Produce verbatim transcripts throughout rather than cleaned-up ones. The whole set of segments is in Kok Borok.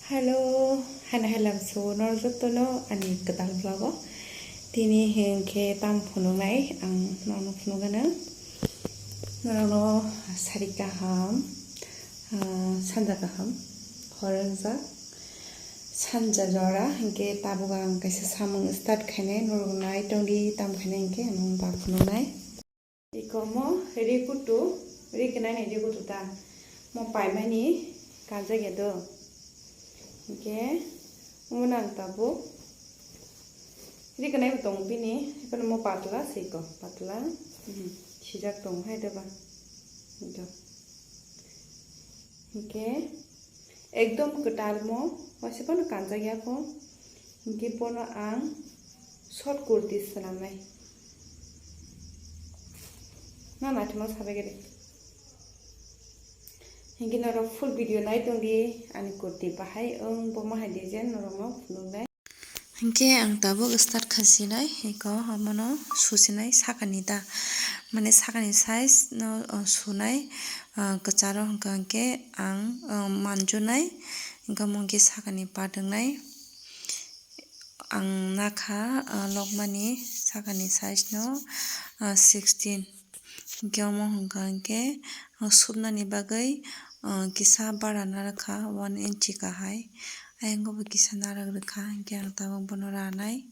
Hello, haino hailam sugo nor jotono ani kwtal vlogo. Tini hinkhe tam phunuknai ang nono phunukgano. Norokno sari kaham, ah, sanja kaham, hor wngjak. Sanja jora hinkhe tabuk ang kaisa samung start khainai, norok nai tongdi tam khainai hinkhe ang nono phunuknai. Iko mo ri kutu, ri kwnai ni ri kutu ta. Mo paimani kanjak ya do. Hinkhe omo nang tabuk. Ri kwnai bo tongo bini, haikhe mo patla se iko, patla. Mhm, sijak tongo hai doba. Do. Hinkhe ekdom kwtal mo, waisa phano kanjak ya kho. Hinkhe bono ang short kurti swnamnai. No naithokno sabai gede. Hinkhe norok full video nai tongdi ani kurti bahai wng bo mahai design norokno phunuknai. Hinkhe ang tabuk start khasinai, eko omono susinai sakani da, mane sakani size no, o, sunai, o, kwcharo hwnkha hinkhe ang, o, manjunai, hinkhe omo hinkhe sakani part wngnai. Ang nakha, o, lokmani sakani size no, o, sixteen. Hinkhe omo hwnkha hinkhe, o, supnani bagwi, o, kisa bara narwkha one inchi kahai. Ayang bo kisa narwk rwkha, hinkhe ang tabuk bono ranai.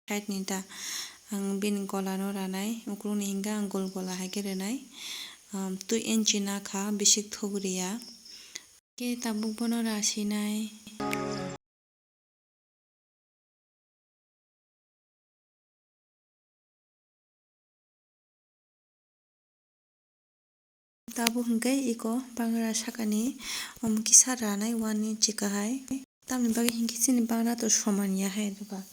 Side ni da ang bini gola no ranai, ukuluk ni hinkhe ang gol gola hai khe rwnai. Um, twi inchi nakha, bisik thok riya. Khe tabuk bono rasinai. Tabuk hwnkhe iko bangra sakani, um, kisa ranai one inch kahai. Tamni bagwi hinkhe chini bangra to soman ya hai doba.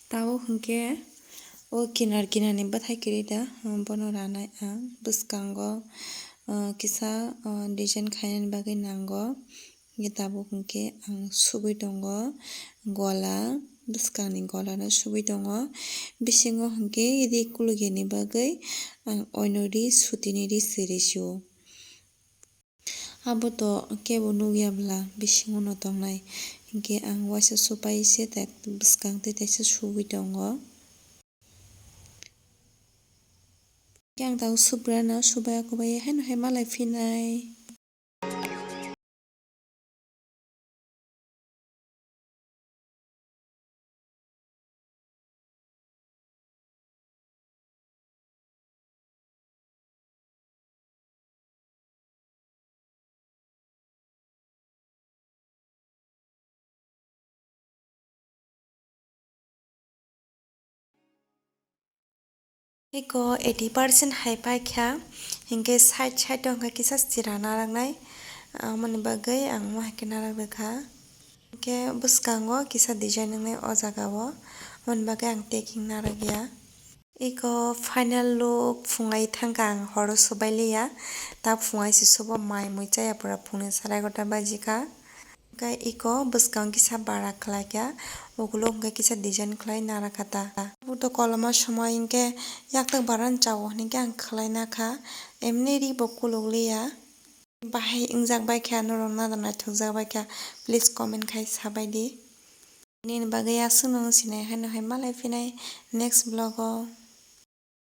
Tabuk hwnkhe o kinar kinarni bwthai kwrwi da, bono ranai ang bwskango, ah, kisa, ah, design khainani bagwi nango. Hwnkhe tabuk hwnkhe ang subui tongo gola, bwskangni golano subui tongo. Bisingo hwnkhe ri kulogyani bagwi ang oino ri sutini ri swrwi sio. Abo to kebo nukya bwla, bisingo no tongnai. Hwnkhe ang waisa supai se tak bwskang tei taisa subui tongo. Hwnkhe ang tabuk subrano subai kubai haino hai malai phinai. Eko eighty percent hai paikha, hinkhe side side o hwnkhe kisa chwra naraknai, amoni bagwi ang omo hai khe narak rwkha. Hinkhe bwskango kisa design wngnai o jaga o, amoni bagwi ang taking narakya. Eko final look phunglai thangkha ang, horo subai liya, ta phungai se subo mai mui chaya pura phungni sarai gota bajikha. Hwnkhe eko bwskang kisa bara khlaikha, ukulok hwnkhe kisa design khlai narakha ta. Tabuk to koloma somoi hwnkhe yaktak bara no chao hinwi khe ang khlai nakha, emni ri bo kuluk liya. Bahai wngjak baikha, norok nadam naithokjak baikha, please comment khai sabaidi. Nini bagwi aswkno wng sinai haino hai malai phinai next vlog o.